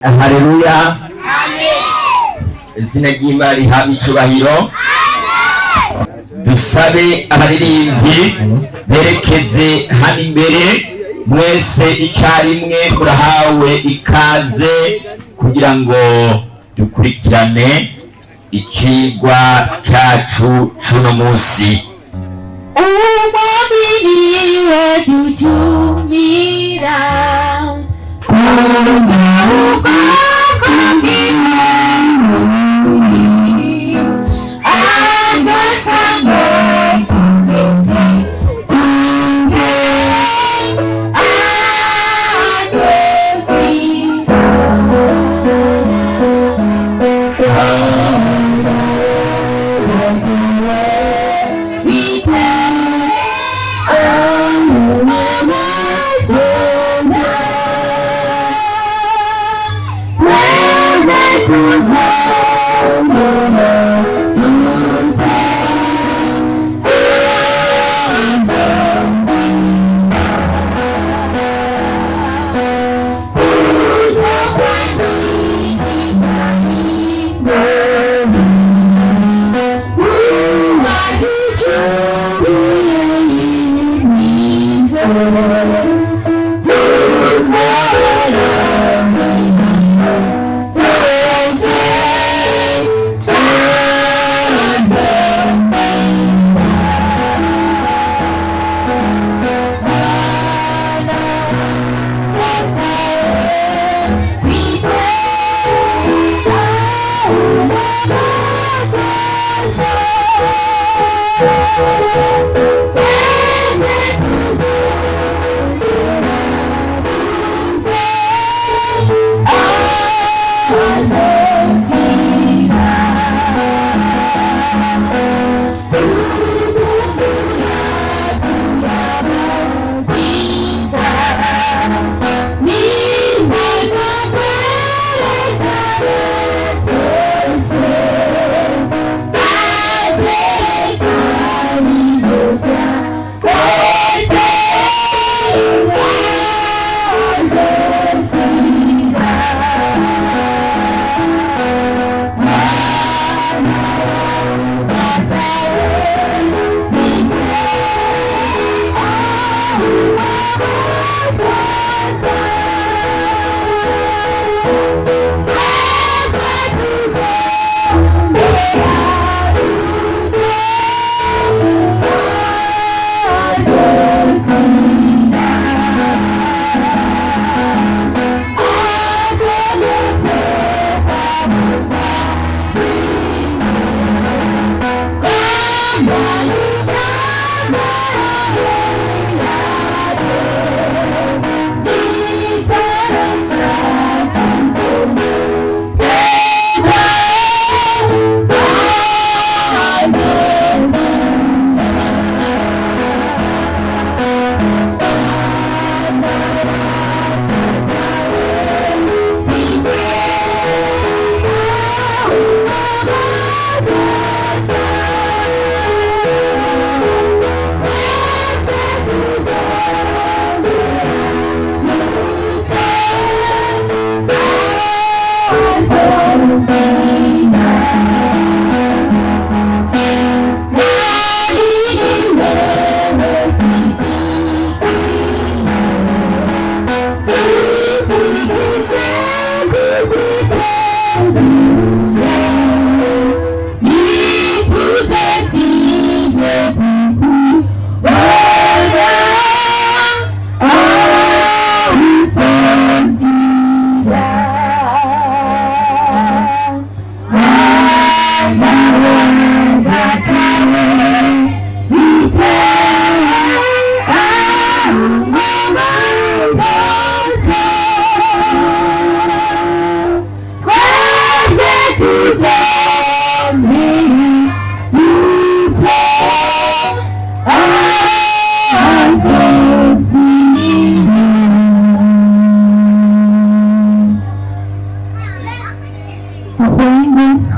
Haleluya. Izina ry'Imana rihabwe icyubahiro. Dusabe abaririmbyi berekeze hano imbere mwese icyarimwe, murahawe ikaze kugira ngo dukurikirane icigwa cyacu c'uno munsi. Umubiri wadutumira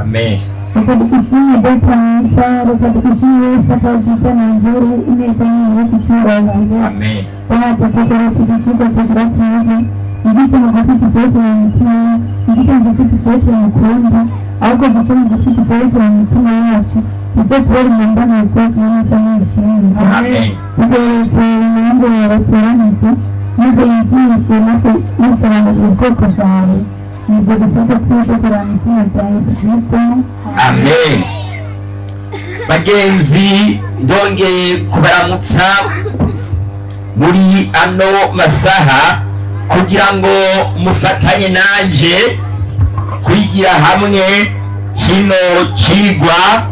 Amen. Reka dushime Data mwiza, reka dushime Yesu akagize na nzuri ineza yiwe kucyubahiro. Amen. Data tukuretse dushime tukuretse. Igice mu gutwi gisohokera mu mitima, igice mu gutwi gisohokera mu kundi, ahubwo igice mu gutwi gisohokera mu mitima yacu, kizotubera imyambarire myiza n'ishimwe. Amen. Ugeretse umuhungu wawe bateranije, maze yigishe no kubisobanurira ubwoko bwawe. Nibyo dusabye twizera mu izina rya Yesu Kristo. Amen. Bagenzi, ndongeye kubaramutsa muri ano masaha kugira ngo mufatanye nanje kwigira hamwe kino cigwa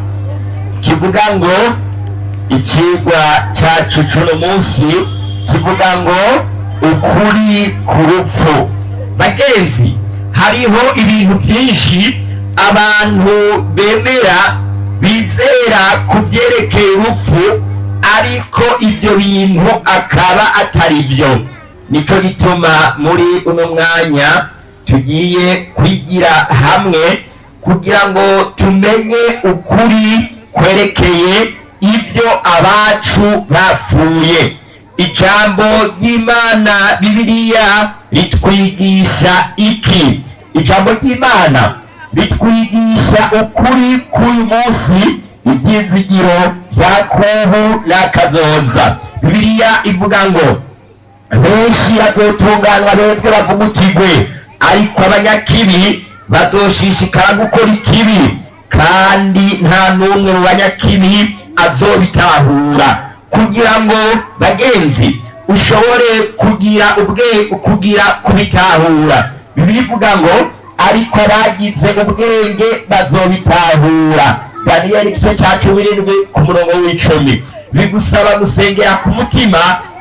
kivuga ngo, icigwa cyacu cuno munsi kivuga ngo ukuri ku rupfu. Bagenzi, hariho ibintu byinshi abantu bemera, bizera ku byerekeye urupfu, ariko ibyo bintu akaba atari byo. Nicyo gituma muri uno mwanya tugiye kwigira hamwe kugira ngo tumenye ukuri kwerekeye ibyo abacu bapfuye. Ijambo ry'Imana Bibiliya ritwigisha iki? Ijambo ry'Imana ritwigisha ukuri k'uyu munsi, ibyizigiro bya kubu n'akazoza. Bibiliya ivuga ngo benshi bazotunganywa bezwe bavugutigwe, ariko abanyakibi bazoshishikara gukora ikibi, kandi nta n'umwe mu banyakibi azobitahura. Kugira ngo, bagenzi, ushobore kugira ubwe kugira kubitahura, Bibiliya ivuga ngo ariko abagize ubwenge bazobitahura. Daniyeli igice cya 17 ku murongo w'10. Bigusaba gusengera ku mutima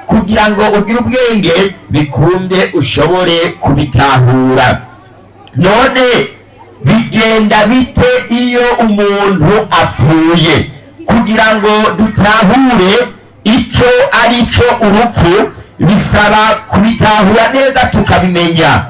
kugira ngo ugire ubwenge, bikunde ushobore kubitahura. None bigenda bite iyo umuntu apfuye? Kugira ngo dutahure icyo ari cyo urupfu, bisaba kubitahura neza tukabimenya,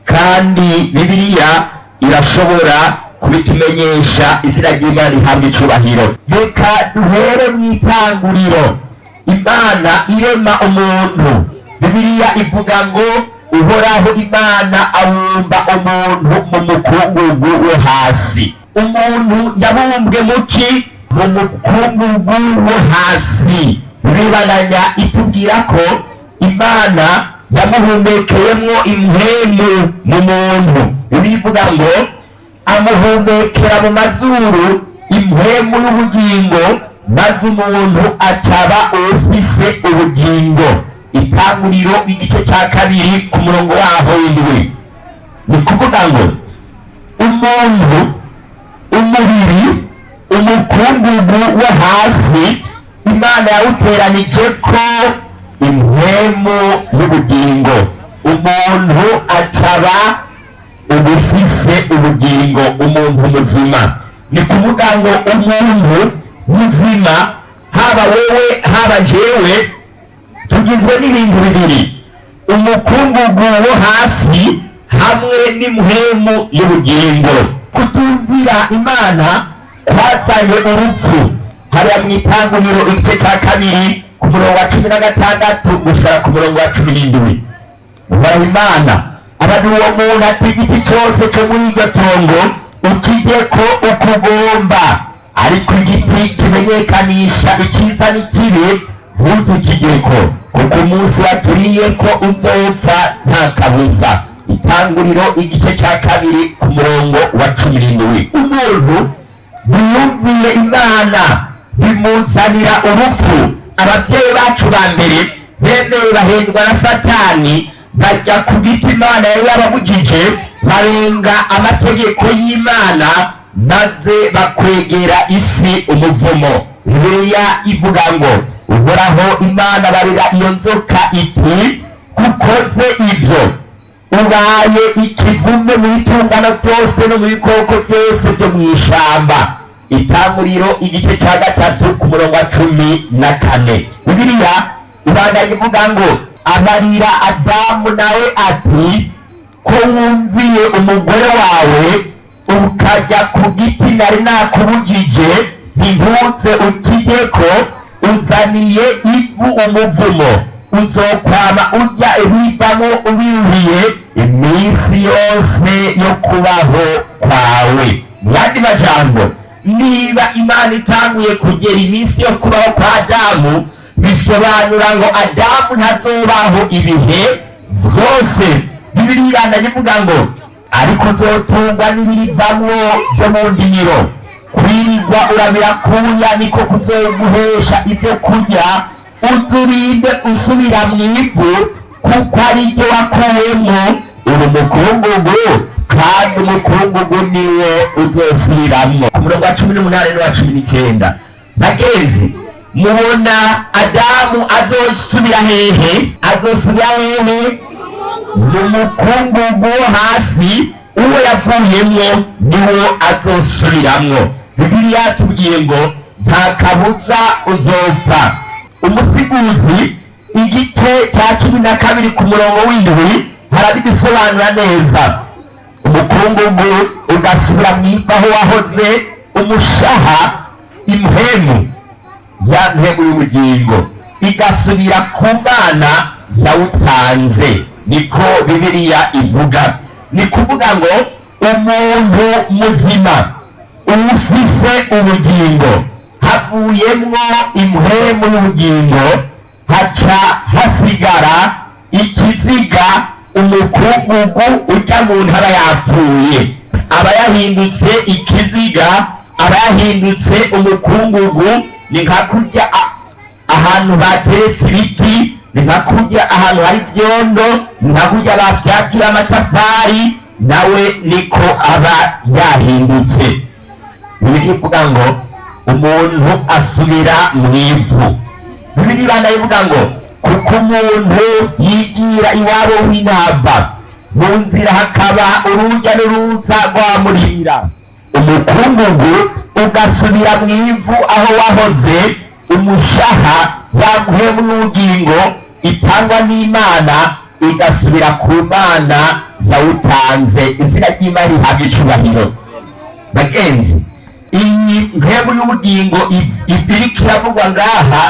kandi Bibiliya irashobora kubitumenyesha. Izina ry'Imana rihabwa icubahiro. Reka duhere mu itanguriro, Imana irema umuntu. Bibiliya ivuga ngo Uhoraho Imana abumba umuntu mu mukungugu wo hasi. Umuntu yabumbwe muki? Mu mukungugu wo hasi. Bibananya itubwira ko Imana yamuhumekeyemwo impwemu mu muntu. Bivuga ngo amuhumekera mu mazuru impwemu y'ubugingo, maze umuntu acaba ufise ubugingo. Itanguriro igice cya 2 ku murongo waho w'7. Ni kuvuga ngo umuntu, umubiri, umukungugu wo hasi, Imana yawuteranije ko impwemu y'ubugingo, umuntu acaba ubufise ubugingo, umuntu muzima. Ni kuvuga ngo umuntu muzima, haba wewe haba jewe, tugizwe n'ibintu bibiri: umukungugu wo hasi hamwe n'impwemu y'ubugingo. Kutumvira Imana kwazanye urupfu. Hariya mu Itanguriro igice cya 2 ku murongo wa 16 gushika ku murongo wa 17, Uhoraho Imana abari uwo muntu ati: "Igiti cyose cyo muri iryo tongo ukijyeko uko ugomba, ariko igiti kimenyekanisha icyiza n'ikibi ntukijyeko, kuko umunsi waturiyeko uzopfa nta kabuza." Itanguriro igice cya 2 ku murongo wa 17. Umuntu ntiyumviye Imana, bimuzanira urupfu. Ababyeyi bacu ba mbere bemeye bahendwa na Satani, bajya ku giti Imana yari yababujije, barenga amategeko y'Imana, maze bakwegera isi umuvumo. Bibiliya ivuga ngo Uhoraho Imana barira iyo nzoka iti: "Kukoze ibyo, ubaye ikivume mu bitungano byose no mu bikoko byose byo mu ishamba." Itanguriro igice cya 3 ku murongo wa 14. Bibiliya ibandanya ivuga ngo abarira Adamu nawe ati: "Ko wumviye umugore wawe, ukajya ku giti nari nakubujije ntihuze ukijyeko, uzaniye ivu umuvumo." Uzokwama urya ibivamo ubiruhiye iminsi yose yo kubaho kwawe. Mu yandi majambo, niba Imana itanguye kugera iminsi yo kubaho kwa Adamu, bisobanura ngo Adamu ntazobaho ibihe byose. Bibiliya ibandanya ivuga ngo: "Ariko uzotungwa n'ibirivamwo byo mu ndimiro, kwirirwa urabirakuya niko kuzoguhesha ibyo kurya, uzurinde usubira mu ivu, kuko ari ryo wakuwemo. Uri umukungugu, kandi umukungugu niwo uzosubiramwo." Ku murongo wa 18 n'uwa 19, bagenzi, mubona Adamu azosubira hehe? Azosubira hehe? Mu mukungugu wo hasi. Uwo yavuyemwo niwo azosubiramwo. Bibiliya yatubwiye ngo nta kabuza uzopfa. Umusiguzi igice cya 12 ku murongo w'7 harabidusobanura neza: umukungugu ugasubira mu ivu aho wahoze, umushaha, impwemu, ya mpwemu y'ubugingo, igasubira ku Mana yawutanze. Niko Bibiliya ivuga. Ni kuvuga ngo umuntu muzima ufise ubugingo, havuyemwo impwemu y'ubugingo, haca hasigara ikiziga, umukungugu. Ujya mu ntara yapfuye aba yahindutse ikiziga, aba yahindutse umukungugu. Ni nka kurya ahantu bateretse ibiti, ni nka kurya ahantu hari ibyondo, ni nka kurya bafyatuye amatafari, nawe niko aba yahindutse. Bibiliya ivuga ngo umuntu asubira mu ivu. Bibiliya ibandanya ivuga ngo: "Kuko umuntu yigira iwabo w'inava, mu nzira hakaba urujya n'uruza rwamurira, umukungugu ugasubira mu ivu aho wahoze, umushaha, ya mpwemu y'ubugingo itangwa n'Imana, igasubira ku Mana yawutanze." Izina ry'Imana rihabwa icubahiro. Bagenzi, iyi mpwemu y'ubugingo iriko iravugwa ngaha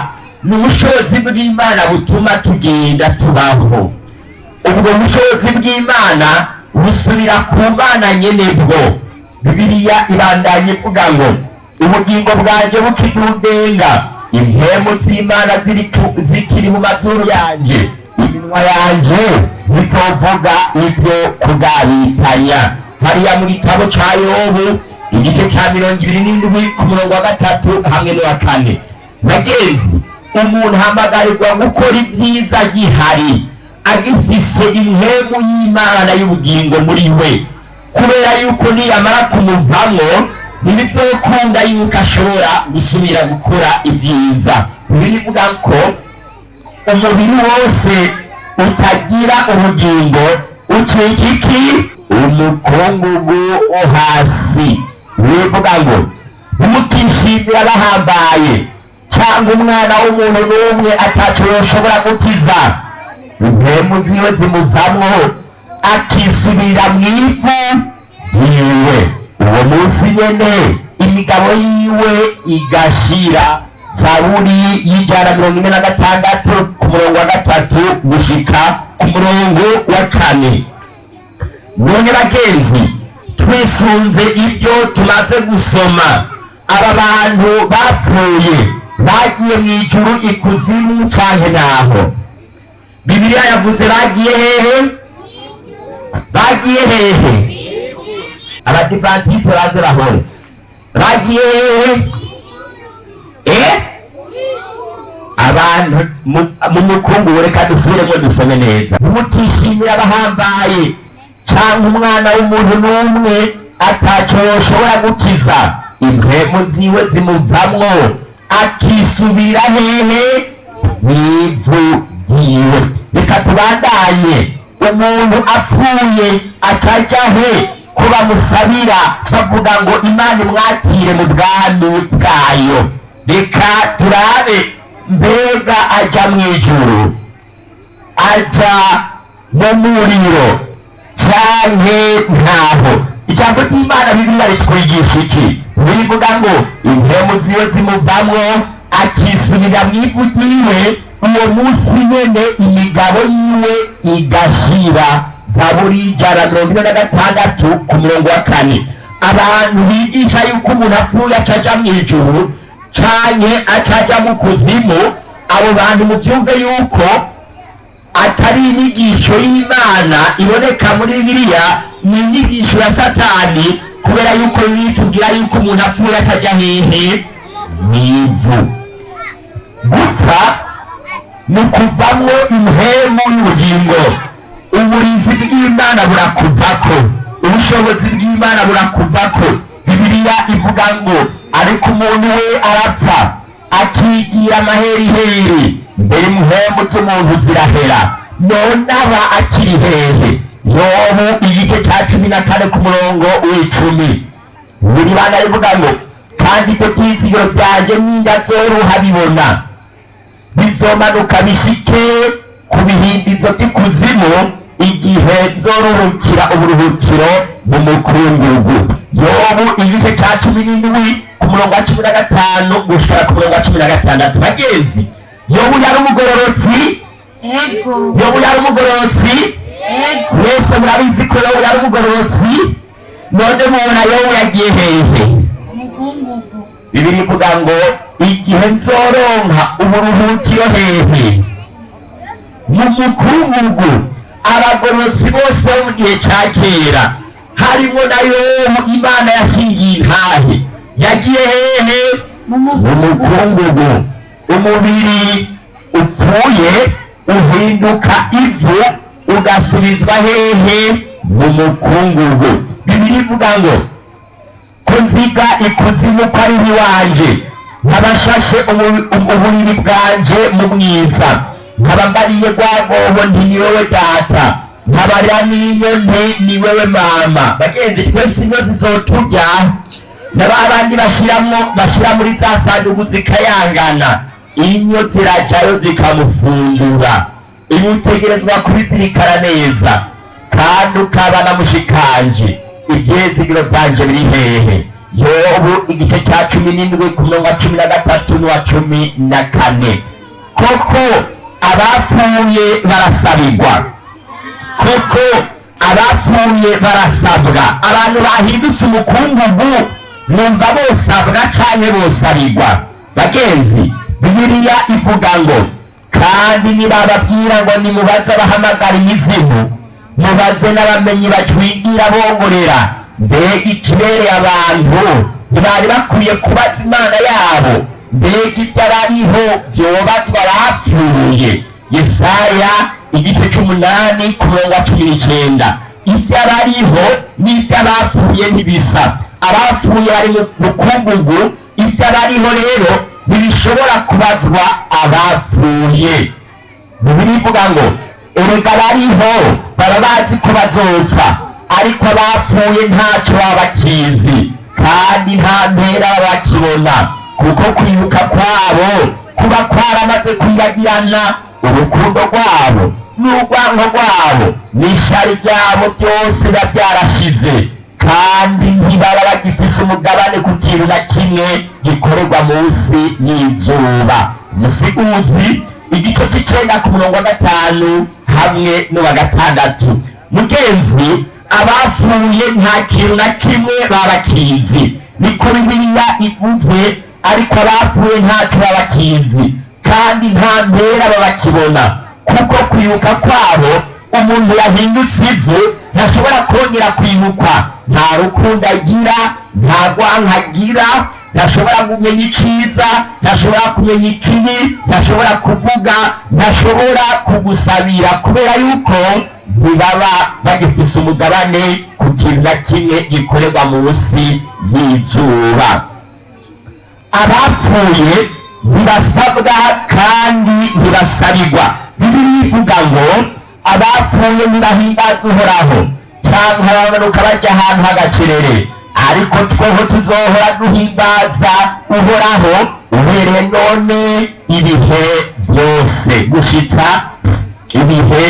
ni ubushobozi bw'Imana butuma tugenda tubaho. Ubwo bushobozi bw'Imana busubira ku Mana nyene bwo. Bibiliya ibandanya ivuga ngo: "Ubugingo bwanjye bukidudenga, impwemu z'Imana zikiri mu mazuru yanje, iminwa yanje ntizovuga ibyo kugabitanya." Hariya mu gitabo ca Yobu, igice ca 27 ku murongo wa 3 hamwe n'uwa 4. Bagenzi, umuntu ahamagarirwa gukora ibyiza gihari, agifise impwemu y'Imana y'ubugingo muri we, kubera yuko niyamara kumuvamwo ntibizokunda yuko ashobora gusubira gukora ibyiza. Bibiliya ivuga ko umubiri wose utagira ubugingo ucika iki? Umukungugu wo hasi. Bivuga ngo: "Ntimukishimira bahambaye, cyangwa umwana w'umuntu n'umwe ataco yoshobora gukiza. Impwemu ziwe zimuvamwo, akisubira mu ivu yiwe, uwo munsi nyene imigabo yiwe igashira." Zaburi y'146 ku murongo wa 3 gushika ku murongo wa 4. None bagenzi, twisunze ibyo tumaze gusoma, aba bantu bapfuye bagiye mu ijuru, ikuzimu, canke naho? Bibiliya yavuze bagiye hehe? Bagiye hehe? Abadivantisite baze bahore. Bagiye hehe? Abantu mu mukungugu. Reka dusubiremo dusome neza: "Ntimukishimire abahambaye, cyangwa umwana w'umuntu n'umwe ataco yoshobora gukiza. Impwemu ziwe zimuvamwo, akisubira hehe? Mw'ivu ryiwe." Reka tubandanye. Umuntu apfuye akaja he, ko bamusabira bavuga ngo Imana imwakire mu bwami bwayo? Reka turabe, mbega aja mu ijuru, aja mu muriro, canke ntaho? Ijambo ry'Imana Bibiliya ritwigisha iki? Bivuga ngo impwemu ziwe zimuvamwo, akisubira mu ivu ryiwe. Uwo munsi nyene imigabo yiwe igashira. Zaburi 146 ku murongo wa 4. Abantu bigisha yuko umuntu apfuye acaja mw'ijuru canke acaja mu kuzimu, abo bantu muvyumve yuko atari inyigisho y'Imana iboneka muri Bibiliya, ni inyigisho ya Satani, kubera yuko Bibiliya itubwira yuko umuntu apfuye atajya hehe? Mw'ivu. Gupfa ni ukuvamwo impemu y'ubugingo. Uburinzi bw'Imana burakuvako, ubushobozi bw'Imana burakuvako. Bibiliya ivuga ngo ariko umuntu we arapfa akigira amaheriheri, mbere impemu z'umuntu zirahera, none aba akiri hehe? Yobu igice cya 14 ku murongo w'10. Buri bana rivuga ngo kandi ibyo byizigiro byanjye nindazoruha bibona, bizomanuka bishike ku bihindizo by'ikuzimu, igihe nzoruhukira uburuhukiro mu mukungugu. Yobu igice cya 17 ku murongo wa 15 gushika ku murongo wa 16. Bagenzi, Yobu yari umugororotsi. Ego. Yobu yari umugororotsi. Ego. Mwese murabizi ko Yobu yari umugororotsi. None mubona Yobu yagiye hehe? Umukungugu. Bibiri ivuga ngo igihe nzoronka uburuhukiro hehe? Mu mukungugu. Abagororotsi bose bo mu gihe ca kera, harimo na Yobu Imana yashingiye intahe, yagiye hehe? Mu Mu mukungugu. mukungugu. Umubiri upfuye uhinduka ivu, ugasubizwa hehe? Mu mukungugu. Bibiri ivuga ngo ko nziga ikuzimu ko ari iwanje, nkabashashe uburiri bwanje mu mwiza, nkaba mbariye rwagobo nti ni wewe data, nkabarira n'iyo nti ni wewe mama. Bagenzi, twese inyo zizoturya, na ba bandi bashiramwo bashira muri za sanduku zikayangana, inyo zirajayo zikamufungura. Ibi utegerezwa kubizirikana neza kandi ukaba na mushikanje. Ibyizigiro byanje biri hehe? Yobu igice cya 17 ku murongo wa 13 n'uwa 14. Koko abapfuye barasabigwa, koko abapfuye barasabwa. Abantu bahindutse umukungugu numva bosabwa canke bosabigwa? Bagenzi, Bibiliya ivuga ngo kandi nibababwira ngo nimubaze abahamagara imizimu, mubaze n'abamenyi bajwigira bongorera, mbega ikibereye abantu ntibari bakwiye kubaza Imana yabo? Mbega ibyo abariho byobazwa abapfuye? Yesaya igice c'8 ku murongo wa 19. Ibyo abariho n'ibyo abapfuye ntibisa. Abapfuye bari mu mukungugu. Ibyo abariho rero ntibishobora kubazwa abapfuye. Bibiri ivuga ngo erega bariho baba bazi ko bazopfa, ariko abapfuye ntacyo baba bakizi, kandi nta mpera baba bakibona, kuko kwibuka kwabo kuba kwaramaze kwibagirana. Urukundo rwabo n'urwango rwabo n'ishari ryabo byose biba byarashize, kandi ntibaba bagifise umugabane ku kintu na kimwe gikorerwa munsi y'izuba. Musiguzi igice c'9 ku murongo wa 5 hamwe n'uwa 6. Mugenzi, abapfuye nta kintu na kimwe babakizi, niko Bibiliya ivuze. Ariko abapfuye ntacyo babakizi kandi nta mpera babakibona, kuko kwibuka kwabo, umuntu yahindutse ivu ntashobora kongera kwibukwa. Nta rukundo agira, nta rwanka agira, ntashobora kumenya iciza, ntashobora kumenya ikibi, ntashobora kuvuga, ntashobora kugusabira, kubera yuko ntibaba bagifise umugabane ku kintu na kimwe gikorerwa munsi y'izuba. Abapfuye ntibasabwa kandi ntibasabigwa. Bibiliya ivuga ngo abapfuye ntibahimbaza Uhoraho, cyangwa abamanuka bajya ahantu h'agacerere, ariko tweho tuzohora duhimbaza Uhoraho uhereye none ibihe byose gushitsa ibihe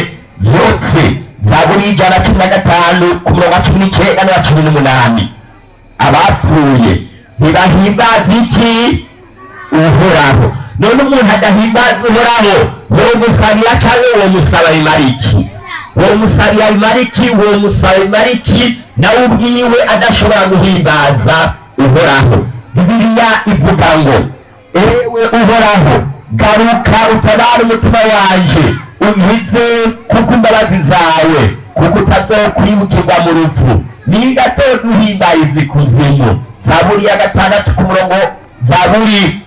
byose. Zaburi 115 ku murongo wa 19 n'uwa 18. Abapfuye ntibahimbaza iki? Uhoraho. None umuntu adahimbaza Uhoraho, womusabira canke womusaba bimara iki? Womusabira bimara iki? Womusaba bimara iki nawe ubwiwe adashobora guhimbaza Uhoraho? Bibiliya ivuga ngo: "Ewe Uhoraho, garuka utabare umutima wanje, unkize kuko imbabazi zawe, kuko utazokwibukirwa mu rupfu, ninga azoguhimbariza ikuzimu." Zaburi ya 6 ku murongo, Zaburi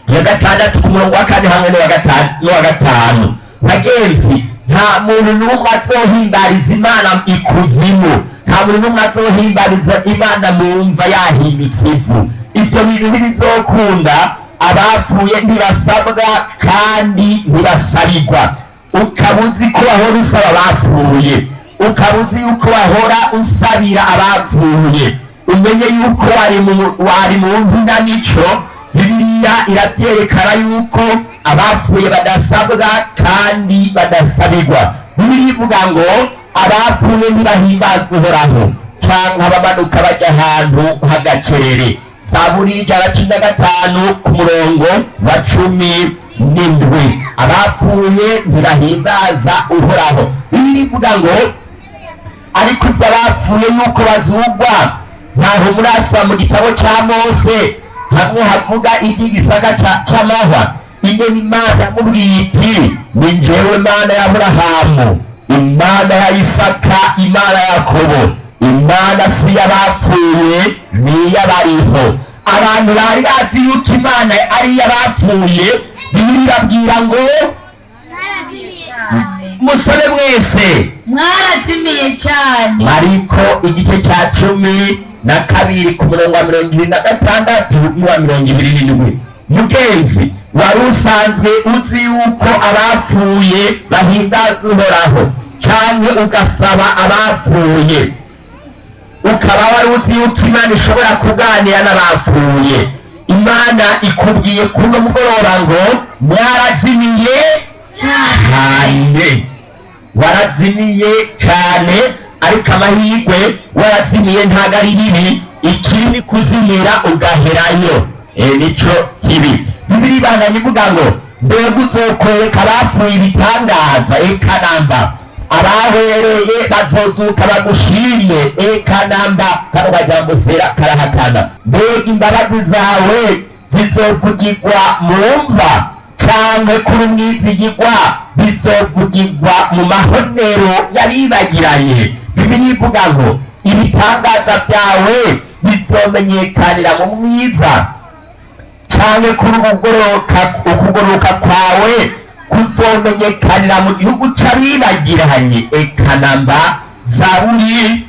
ya 6 ku murongo wa 4 hamwe n'uwa 5. Bagenzi, nta muntu n'umwe azohimbariza Imana ikuzimu, nta muntu n'umwe azohimbariza Imana mu mva yahindutse ivu. Ibyo bintu ntibizokunda. Abapfuye ntibasabwa kandi ntibasabigwa. Ukaba uzi ko wahora usaba abapfuye, ukaba uzi yuko wahora usabira abapfuye, umenye yuko wari mu nkinamico. Bibiliya irabyerekana yuko abapfuye badasabwa kandi badasabigwa. Bibiliya ivuga ngo abapfuye ntibahimbaza Uhoraho, canke abamanuka bajya ahantu h'agacerere. Zaburi 115 ku murongo wa 17. Abapfuye ntibahimbaza Uhoraho. Bibiliya ivuga ngo: "Ariko ibyo abapfuye yuko bazugwa, ntaho murasa mu gitabo cya Mose, hamwe havuga iby'igisaka c'amahwa, ingene Imana yamubwiye iti: 'Ni njyewe Mana ya Aburahamu, Imana ya Isaka, Imana ya Yakobo'? Imana si iy'abapfuye, ni iy'abariho." Abantu bari bazi yuko Imana ari iy'abapfuye. Bibiliya ibabwira ngo musore mwese Mwarazimiye cyane. Mariko igice cya 12 ku murongo wa 26 n'uwa 27. Mugenzi, wari usanzwe uzi yuko abapfuye bahimbaza Uhoraho, canke ugasaba abapfuye, ukaba wari uzi yuko Imana ishobora kuganira n'abapfuye, Imana ikubwiye kuno mugoroba ngo mwarazimiye cyane. Warazimiye cyane, ariko amahirwe warazimiye ntabwo ari bibi. Ikibi ni kuzimira ugaherayo. Nico kibi. Bibiliya ibandanya ivuga ngo: "Mbega uzokwereka abapfuye ibitangaza? Eka namba. Abahereye bazozuka bagushime? Eka namba." Kano kajambo sera karahakana. "Mbega imbabazi zawe zizovugirwa mu mva, canke kuri umwizigirwa bizovugirwa mu mahonero y'abibagiranye?" Bibiliya ivuga ngo ibitangaza byawe bizomenyekanira mu mwiza, canke kuri ukugororoka kwawe kuzomenyekanira mu gihugu c'abibagiranye? Eka namba. Zaburi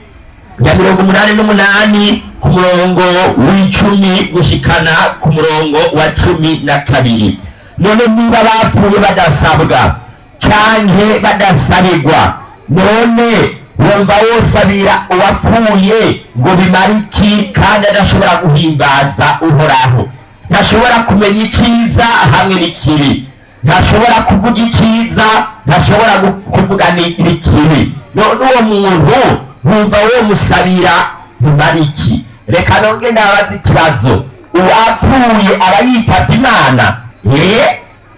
ya 88 ku murongo w'10 gushikana ku murongo wa 12. None niba bapfuye badasabwa canke badasabigwa, none wumva wosabira uwapfuye ngo bimare iki, kandi adashobora guhimbaza Uhoraho, ntashobora kumenya icyiza hamwe n'ikibi, ntashobora kuvuga icyiza, ntashobora kuvuga n'ikibi? None uwo muntu wumva womusabira bimara iki? Reka nonge nabaza ikibazo: uwapfuye aba yitavye Imana?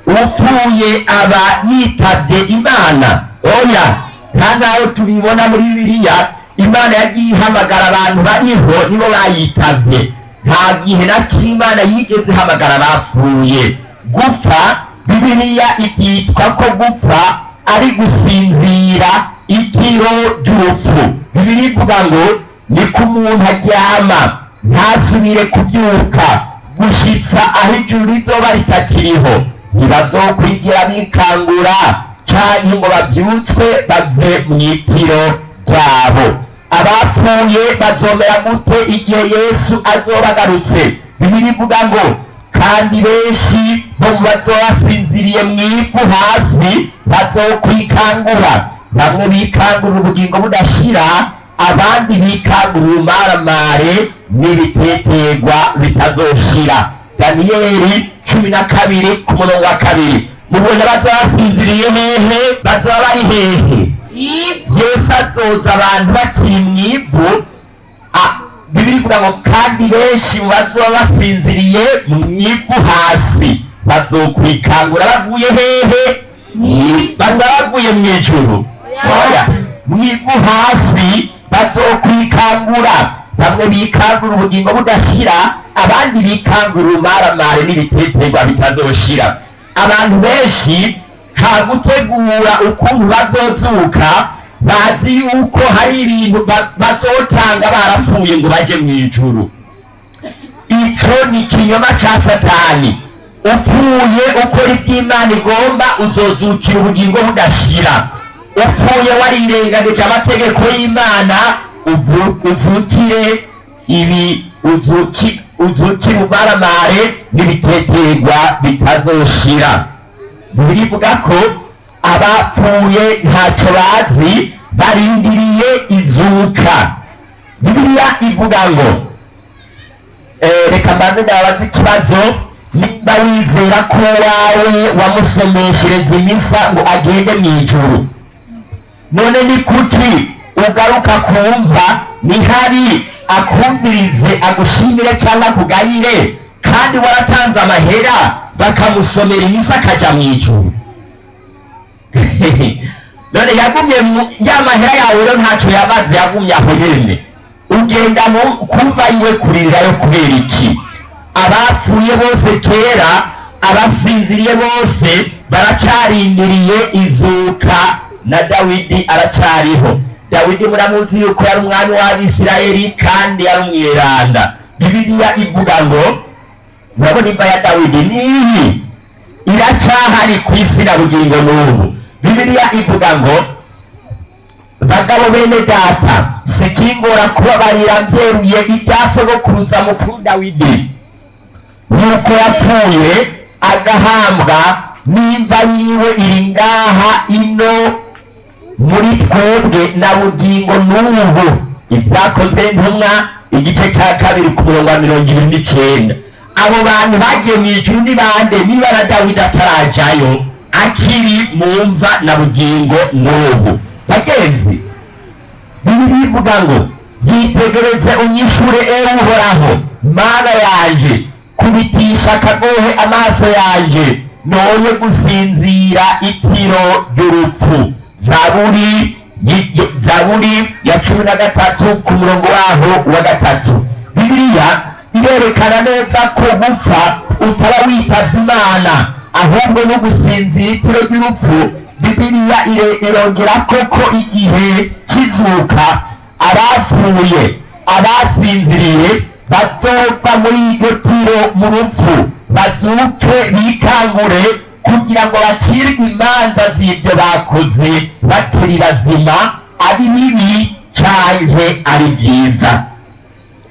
Upfuye aba yitavye Imana? Oya, nta naho tubibona muri Bibiliya. Imana yagiye ihamagara abantu bariho, nibo bayitavye. Nta gihe na kimwe Imana yigeze ihamagara abapfuye. Gupfa, Bibiliya ikitwa ko gupfa ari gusinzira itiro ry'urupfu. Bibiliya ivuga ngo niko umuntu aryama ntasubire kubyuka gushitsa aho ijuru rizoba ritakiriho. Ntibazokwigira bikangura canke ngo bavyutswe bave mw'itiro ryabo. Abapfuye bazomera gute igihe Yesu azoba agarutse? Bibiliya ivuga ngo kandi benshi bo mu bazoba basinziriye mw'ivu hasi bazokwikangura, bamwe bikangurira ubugingo budashira, abandi bikangurira urumaramare n'ibiteterwa bitazoshira. Daniyeli 12 ku murongo wa 2. Mubona bazoba basinziriye hehe? Bazoba bari hehe? Ivu. Yesu azoza abantu bakiri mu ivu. Bibiliya ivuga ngo kandi benshi mu bazoba basinziriye mu ivu hasi. Bazokwikangura bavuye hehe? Baza bavuye mu ijuru? Oya, mu ivu hasi bazokwikangura. Bamwe bikangura ubugingo budashira, abandi bikangura urumaramare n'ibiteterwa bitazoshira. Abantu benshi nta gutegura ukuntu bazozuka, bazi yuko hari ibintu bazotanga barapfuye ngo baje mu ijuru. Ico ni ikinyoma ca Satani. Upfuye ukora ivy'Imana igomba, uzozukira ubugingo budashira. Upfuye warirenganije amategeko y'Imana, uzukire ibi uzukire umaramare n'ibiteterwa bitazoshira. Birivuga ko abapfuye ntacyo bazi, barindiriye izuka. Bibiliya ivuga ngo reka mbanze ndababaza ikibazo: nimba wizera ko wawe wamusomeshereza imisa ngo agende mu ijuru, none ni kuki ugaruka kumva nihari akumvirize, agushimire cyangwa akugayire, kandi waratanze amahera bakamusomera imisa akaja mu ijuru? None yagumye ya mahera yawe rero ntacyo yamaze, yagumye aho nyene. Ugenda mu kumva iwe kurirayo kubera iki? Abapfuye bose kera, abasinziriye bose baracarindiriye izuka. Na Dawidi aracariho. Dawidi muramuzi yuko yari umwami w'Abisirayeli kandi yari umweranda. Bibiliya ivuga ngo, murabona imva ya Dawidi niyi iracyahari ku isi na bugingo n'ubu. Bibiliya ivuga ngo: "Bagabo bene data, sikingora kubabarira mbyeruye ibya sogokuruza mukuru Dawidi, yuko yapfuye agahambwa, n'imva yiwe iri ngaha ino muri twebwe na bugingo n'ubu." Ibyakozwe Intumwa, igice cya 2, ku murongo wa 29. Abo bantu bagiye mu ijuru ni bande, niba na Dawidi atarajayo, akiri mu mva na bugingo n'ubu? Bagenzi, Bibiliya ivuga ngo: "Byitegereze unyishure, ewe Uhoraho Mana yanje, kubitisha akagohe amaso yanje, noye gusinzira itiro ry'urupfu." Zaburi Zaburi ya 13, ku murongo waho wa 3. Bibiliya irerekana neza ko gupfa utaba witavye Imana, ahubwo no gusinzira itiro ry'urupfu. Bibiliya irongera koko igihe kizuka, abapfuye, abasinziriye bazova muri iryo tiro mu rupfu, bazuke bikangure kugira ngo bacirwe imanza z'ibyo bakoze bakiri bazima, ari bibi canke ari byiza.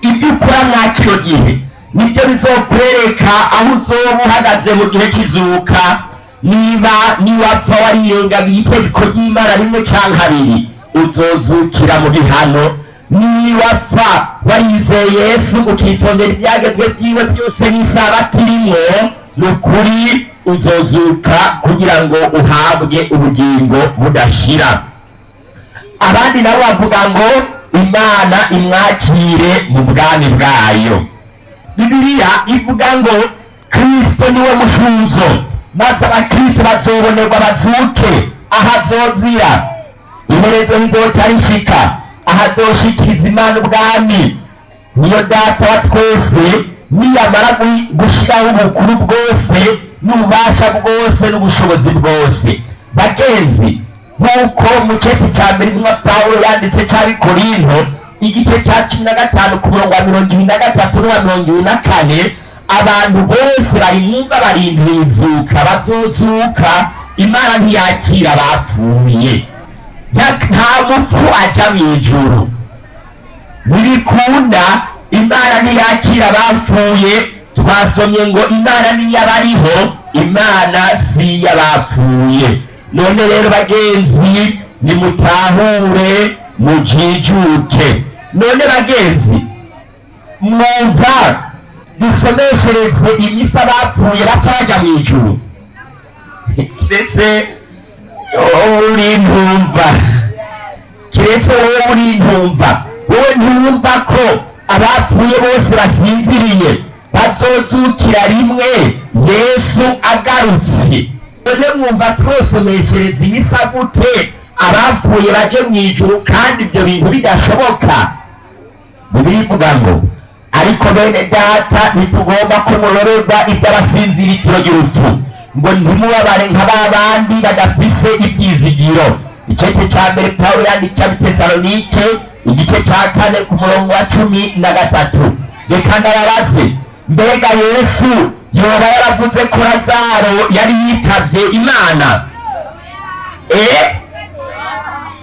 Ibyo ukora mwa kino gihe nibyo bizokwereka aho uzoba uhagaze mu gihe cy'izuka. Niba niwapfa warirengagiye itegeko ry'Imana rimwe canke abiri, uzozukira mu bihano. Niwapfa warizeye Yesu, ukitondera ibyagezwe byiwe byose n'isabato irimwo, ni ukuri uzozuka kugira ngo uhabwe ubugingo budashira. Abandi nabo bavuga ngo Imana imwakire mu bwami bwayo. Bibiliya ivuga ngo Kristo niwe mufunzo, maze abakristo bazobonerwa bazuke ahazozira. Iherezo rizoca rishika ahazoshikiriza Imana ubwami, niyo Data wa twese, niyamara gushiraho ubukuru bwose n'ububasha bwose n'ubushobozi bwose. Bagenzi, nk'uko mu ceti cya mbere intumwa Pawulo yanditse cy'Abikorinto, igice cya 15, ku murongo wa 23 n'uwa 24, abantu bose bari mwumva barindiriye izuka, bazozuka. Imana ntiyakira abapfuye. Nta mupfu aja mu ijuru, ntibikunda. Imana ntiyakira abapfuye. Twasomye ngo Imana niyo abariho, Imana si iy'abapfuye. None rero bagenzi, nimutahure mujijuke. None bagenzi, mwumva dusomeshereze imisa abapfuye bataraja mu ijuru? Kiretse wowe uri ntumva, kiretse wowe uri ntumva. Wowe ntiwumva ko abapfuye bose basinziriye bazozukira rimwe? Yesu agarutse, none mwumva twosomeshereza imisa gute abapfuye baje mu ijuru kandi ibyo bintu bidashoboka? Bibiliya ivuga ngo: "Ariko bene data, ntitugomba ko murorerwa iby'abasinzira itiro ry'urupfu, ngo ntimubabare nka ba bandi badafise ibyizigiro." Igice cya mbere Pawulo yandikiye Abitesalonike, igice cya 4, ku murongo wa 13. Reka ndababaze: mbega Yesu yoba yaravuze ko Lazaro yari yitavye Imana?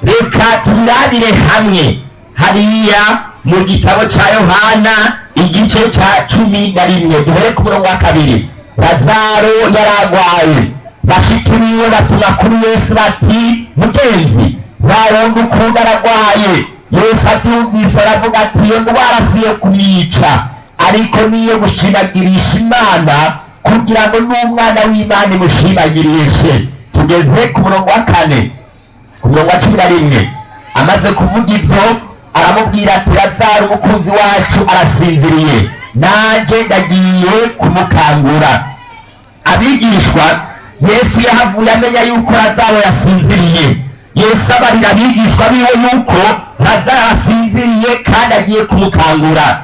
Reka tubirabire hamwe hariya mu gitabo cya Yohana, igice cya 11, duhere ku murongo wa 2. Lazaro yaragwaye. Bashiki biwe batuma kuri Yesu bati: "Mugenzi, wa wundi ukunda aragwaye." Yesu abyumvise aravuga ati: "Iyo ndwara si iyo kumwica, ariko niyo gushimagirisha Imana, kugira ngo n'Umwana w'Imana imushimagirishe." Tugeze ku murongo wa 4, ku murongo wa 11. Amaze kuvuga ibyo, aramubwira ati: "Lazaro umukunzi wacu arasinziriye, nanjye ndagiye kumukangura." Abigishwa, Yesu yahavuye amenya yuko Lazaro yasinziriye. Yesu abarira abigishwa biwe yuko Lazaro asinziriye kandi agiye kumukangura.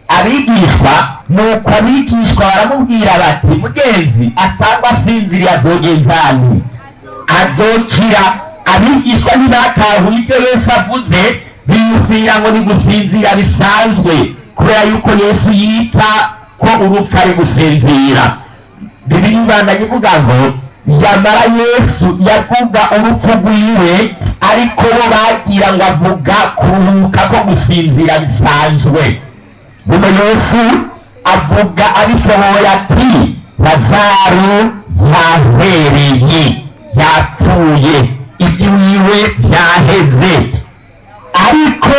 Abigishwa, nuko abigishwa baramubwira bati: "Mugenzi, asangwa asinziriye azogenzani? Azokira." Abigishwa ntibatahuye ibyo Yesu avuze, biyumvira ngo ni gusinzira bisanzwe, kubera yuko Yesu yita ko urupfu ari gusinzira. Bibiliya ibandanya ivuga ngo: yamara Yesu yavuga urupfu rwiwe, ariko bo bagira ngo avuga kuruhuka ko gusinzira bisanzwe. Buno Yesu avuga abishoboye ati: "Lazaro yahwereye, yapfuye, iby'iwiwe byaheze. Ariko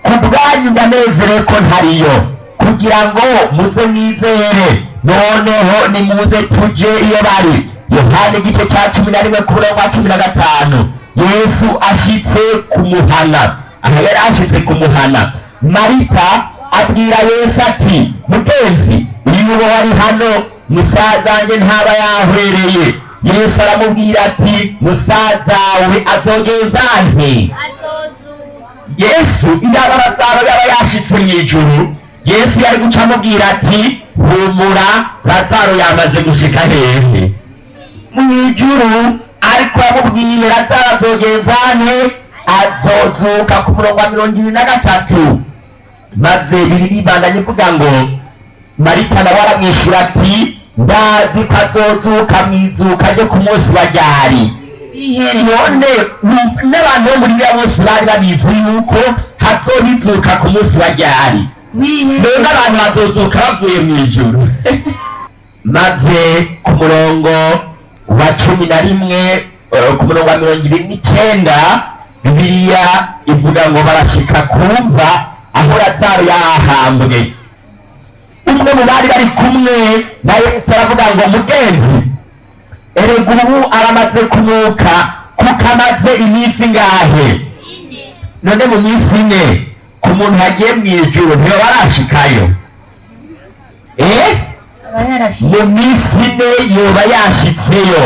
ku bwanyu ndanezerewe ko ntariyo, kugira ngo muze mwizere. Noneho nimuze tuje iyo bari." Yohana igice cya 11, ku murongo wa 15. Yesu ashitse ku muhana, aha yari ashitse ku muhana, Marita abwira Yesu ati: "Mugenzi, iyo uba wari hano, musaza wanjye ntaba yahwereye." Yesu aramubwira ati: "Musaza wawe azogenza nte?" Yesu iyaba Lazaro yaba yashitse mu ijuru, Yesu yari guca amubwira ati: "Humura, Lazaro yamaze gushika hehe? Mu ijuru." Ariko yamubwiye: "Lazaro azogenza nte? Azozuka." Ku murongo wa 23, maze Bibiliya ibandanya ivuga ngo: Marita nawe aramwishyura ati: "Ndazi ko azozuka mu izuka ryo ku munsi wa ryari?" None n'abantu bo muri biriya bose bari babizi yuko hazobizuka ku munsi wa ryari? None abantu bazozuka bavuye mu ijuru. Maze ku murongo wa 11, ku murongo wa 29, Bibiliya ivuga ngo: barashika kumva aho Lazaro yahambwe. Umwe mu bari bari kumwe na Yesu aravuga ngo: "Mugenzi, erega ubu aramaze kunuka, kuko amaze iminsi ingahe?" None mu minsi 4, ku muntu yagiye mu ijuru, ntiyo barashikayo? Aba yarashize. Mu minsi 4 yoba yashitseyo.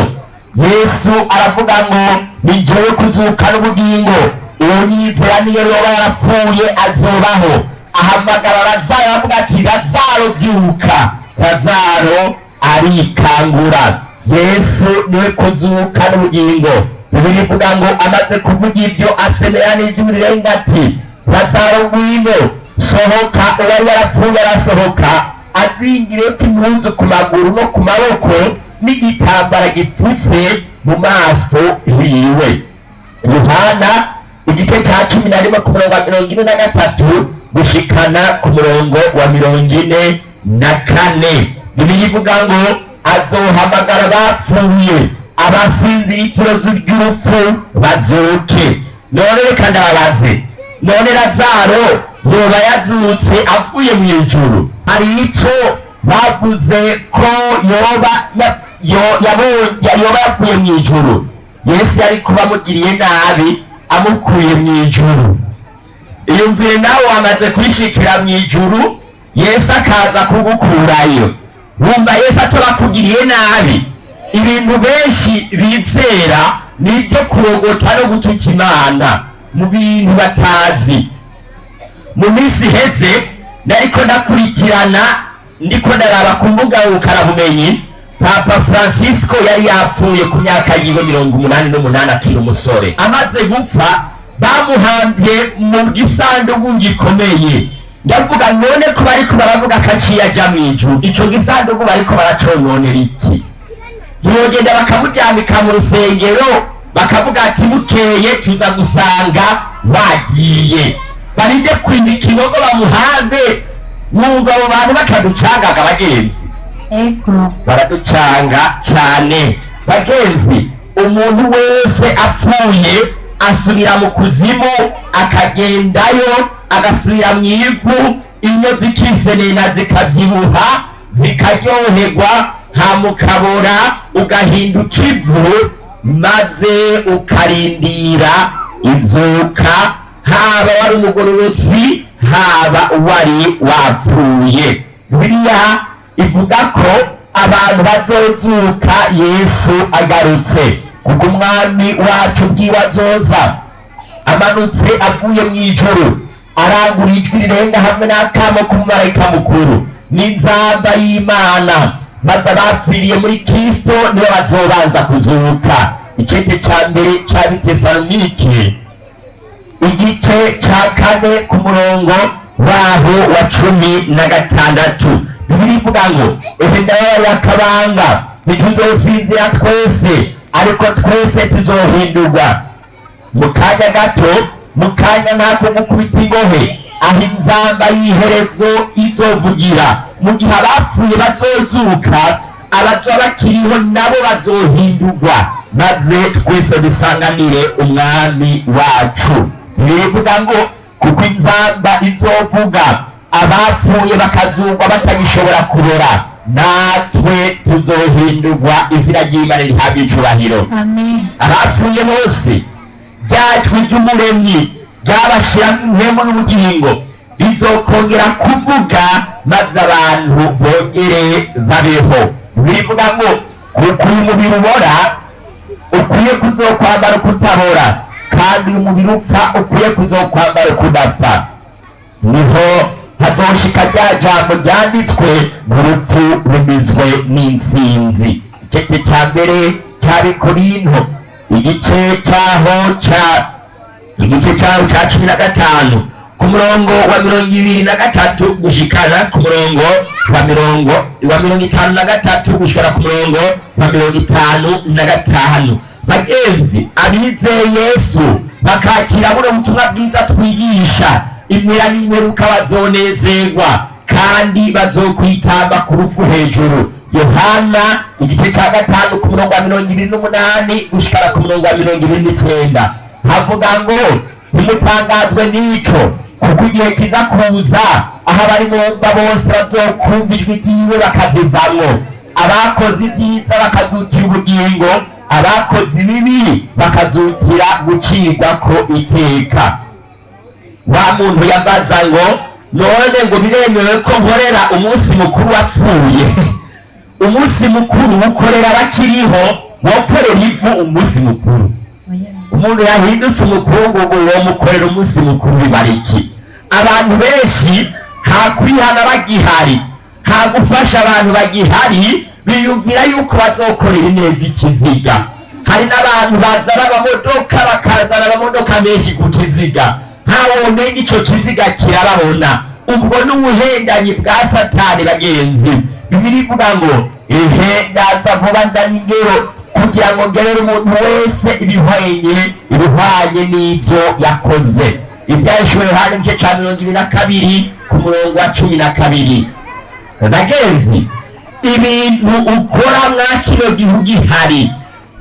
Yesu aravuga ngo: "Ni jewe kuzuka n'ubugingo, uwo nyizera niyo yoba yarapfuye azobaho." Ahamagara Lazaro, aravuga ati: "Lazaro, byuka." Lazaro arikangura. Yesu niwe kuzuka n'ubugingo. Bibiliya ivuga ngo: amaze kuvuga ibyo, asemera n'ijwi rirenga ati: "Lazaro, ngwino, sohoka." Uwari yarapfuye arasohoka, azingireko impuzu ku maguru no ku maboko n'igitambara gipfutse mu maso hiwe. Yohana igice cya 11, ku murongo wa 43 gushikana ku murongo wa 44, Bibiliya ivuga ngo: azohamagara abapfuye, abasinzira itiro ry'urupfu bazuke. None reka ndababaze: none Lazaro yoba yazutse avuye mu ijuru? Hari ico bavuze ko yoba yoba yavuye mu ijuru? Yesu yari kuba amugiriye nabi amukuye mu ijuru. Iyumvire nawe, wamaze kwishikira mu ijuru, Yesu akaza kugukurayo. Wumva Yesu atabakugiriye nabi. Ibintu benshi bizera ni ibyo kurogota no gutuka Imana mu bintu batazi. Mu minsi iheze nariko ndakurikirana, ndiko ndaraba ku mbuga ngurukanabumenyi, Papa Francisco yari yapfuye ku myaka yiwe 88, akiri umusore. Amaze gupfa bamuhambye mu gisanduku gikomeye. Ndavuga, none ko bariko baravuga ko aciye aja mw'ijuru, ico gisanduku bariko baracononera iki? Ntibogenda bakamuryamika mu rusengero, bakavuga ati bukeye tuza gusanga bagiye, barinde kwimika inogo bamuhambe. Mwumva abo bantu bataducangaga, bagenzi? Ego. Baraducanga cyane, bagenzi. Umuntu wese apfuye asubira mu kuzimu, akagendayo agasubira mu ivu, inyo zikisenena, zikabyibuha, zikaryoherwa, hamukabora, ugahinduka ivu, maze ukarindira inzuka, haba wari umugororotsi, haba wari wapfuye. Bibiliya ivuga ko abantu bazozuka Yesu agarutse, kuko Umwami wacu bwiwe azoza amanutse avuye mu ijuru, arangura ijwi rirenga hamwe n'akamo k'umumarayika mukuru n'inzamba y'Imana, maze abapfiriye muri Kristo nibo bazobanza kuzuka. Icete ca mbere ca Bitesalonike, igice ca 4, ku murongo waho wa 16, Bibiliya ivuga ngo: "Ehe, ndababarira akabanga, ntituzosinzira twese, ariko twese tuzohindurwa mu kanya gato, mu kanya nk'ako gukubita ingohe, aho inzamba y'iherezo izovugira, mu gihe abapfuye bazozuka, abazoba bakiriho nabo bazohindurwa, maze twese dusanganire Umwami wacu." Bivuga ngo kuko inzamba izovuga, abapfuye bakazugwa batagishobora kurora, natwe tuzohindurwa. Izina ry'Imana rihabwa icubahiro. Amen. Abapfuye bose, ryajwi ry'Umuremyi ryabashiramo impemu n'ubugingo rizokongera kuvuga, maze abantu bongere babeho. Bivuga ngo kuko uyu mubiri ubora ukwiye kuzokwambara ukutabora, kandi uyu mubiri upfa ukwiye kuzokwambara ukudapfa, niho hazoshika rya jambo ryanditswe mu rupfu rumizwe n'intsinzi. Igice cya mbere cya Bikorinto, igice cyaho ca igice cyaho ca 15, ku murongo wa 23 gushikana ku murongo wa 53 gushikana ku murongo wa 55. Bagenzi, abizeye Yesu bakakira buno butumwa bwiza twigisha, impera n'imperuka bazonezerwa kandi bazokwitamba ku rupfu hejuru. Yohana igice cya 5, ku murongo wa 28 gushikana ku murongo wa 29, havuga ngo: "Ntimutangazwe n'ico, kuko igihe kiza kuza aho abari mu mva bose bazokumva ijwi ryiwe bakazivamwo, abakoze ibyiza bakazukira ubugingo, abakoze ibibi bakazukira gucirwa ko iteka." Wa muntu yabaza ngo: "None ngo biremewe ko nkorera umunsi mukuru wapfuye?" Umunsi mukuru ukorera bakiriho. Wokorera ivu umunsi mukuru? Umuntu yahindutse umukungugu womukorera umunsi mukuru bibara iki? Abantu benshi nta kwihana bagihari, nta gufasha abantu bagihari, biyumvira yuko bazokorera ineza ikiziga. Hari n'abantu bazana amamodoka, bakazana amamodoka menshi ku kiziga, ntawomenya ico kiziga kirababona. Ubwo n'ubuhendanyi bwa Satani, bagenzi. Bibiliya ivuga ngo: "Ehe, ndaza vuba, nzanye ingero kugira ngo ngerere umuntu wese ibihwanye n'ibyo yakoze." Ibyahishuriwe Yohana, igice ca 22, ku murongo wa 12. Bagenzi, ibintu ukora mwa kino gihe gihari,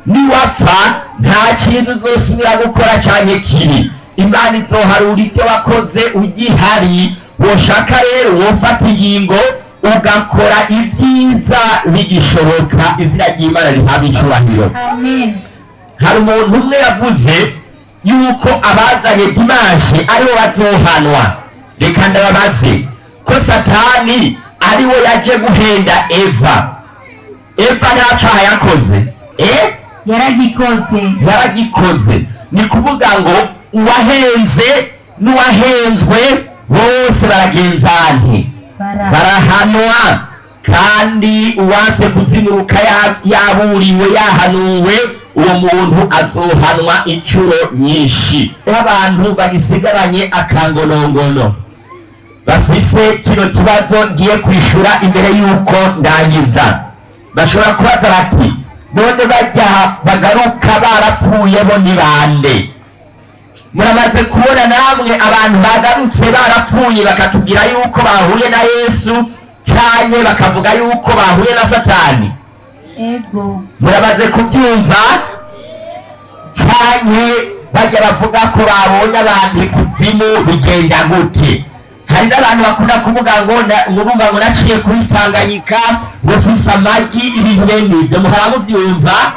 niwapfa nta kintu uzosubira gukora canke kibi. Imana izoharura ibyo wakoze ugihari. Woshaka rero wofata ingingo ugakora ibyiza bigishoboka. Izina ry'Imana rihabwa icubahiro. Amen. Hari umuntu umwe yavuze yuko abazanye dimanche aribo bazohanwa. Reka ndababaze, ko Satani Ariwe yaje guhenda Eva. Eva nta caha yakoze. Yaragikoze. Yaragikoze. Ni kuvuga ngo uwahenze n'uwahenzwe bose baragenzante, barahanwa. Kandi uwanse kuzimuruka yaburiwe, yahanuwe, uwo muntu azohanwa inshuro nyinshi. Abantu bagisigaranye akangonongono bafise kino kibazo ngiye kwishura imbere y'uko ndangiza, bashobora kubaza bati: "None bajya bagaruka barapfuye bo ni bande?" Muramaze kubona namwe abantu bagarutse barapfuye, bakatubwira yuko bahuye na Yesu, canke bakavuga yuko bahuye na Satani? Ego. Muramaze kubyumva? Canke bajya bavuga ko babonye abantu ikuzimu, bigenda gute? Hari n'abantu bakunda kuvuga ngo ngurumva ngo naciye kuri Tanganyika, ngo mfise amagi, ibintu bene ivyo muhora muvyumva.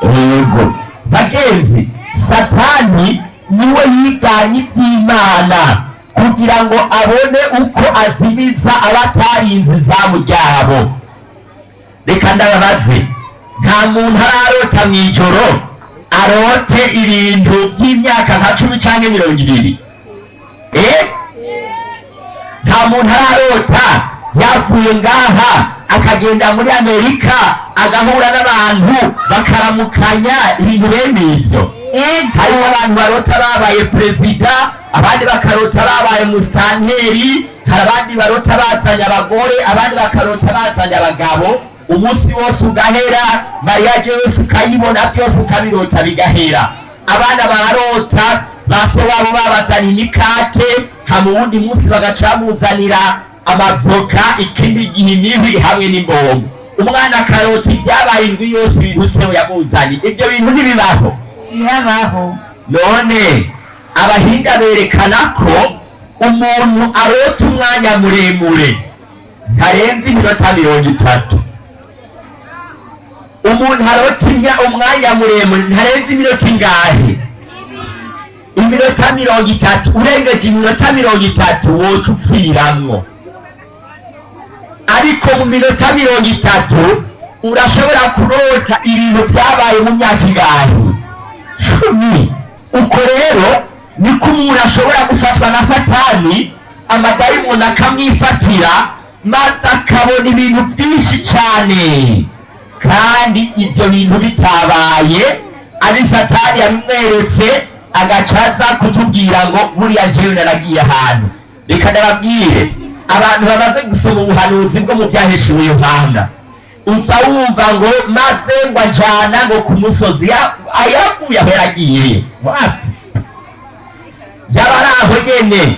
Yego bagenzi, Satani niwe yiganye iby'Imana kugira ngo abone uko azimiza abatarinze izamu ryabo. Reka ndababaze, nta muntu ararota mw'ijoro arote ibintu by'imyaka nka 10 canke 20? Nta muntu ararota yavuye ngaha akagenda muri Amerika, agahura n'abantu bakaramukanya, ibintu bene ibyo? Ego. Hariho abantu barota babaye perezida, abandi bakarota babaye musitanteri, hari abandi barota bazanye abagore, abandi bakarota bazanye abagabo. Umunsi wose ugahera, mariage yose ukayibona, byose ukabirota bigahera. Abana bararota ba se wabo babazanye imikate, hama uwundi munsi bagaca bamuzanira amavoka, ikindi gihe imihwi hamwe n'imbombo. Umwana akarota ibyabaye indwi yose, ibintu se yamuzanye. Ibyo bintu ntibibaho? Birabaho. None abahinga berekana ko umuntu arota umwanya muremure ntarenze iminota 30. Umuntu arota umwanya muremure ntarenze iminota ingahe? Iminota 30. Urengeje iminota 30 woca upfiramwo. Ariko mu minota 30 urashobora kurota ibintu byabaye mu myaka ingahe? 10. Uko rero niko umuntu ashobora gufatwa na Satani, amadayimoni akamwifatira, maze akabona ibintu byinshi cyane, kandi ibyo bintu bitabaye, ari Satani yabimweretse, agaca aza kutubwira ngo buriya jewe naragiye ahantu. Reka ndababwire, abantu bamaze gusoma ubuhanuzi bwo mu Byahishuwe Yohana, uza wumva ngo maze ngo ajana ngo ku musozi, ayavuye aho yaragiye wapi? Yaba ari aho nyene.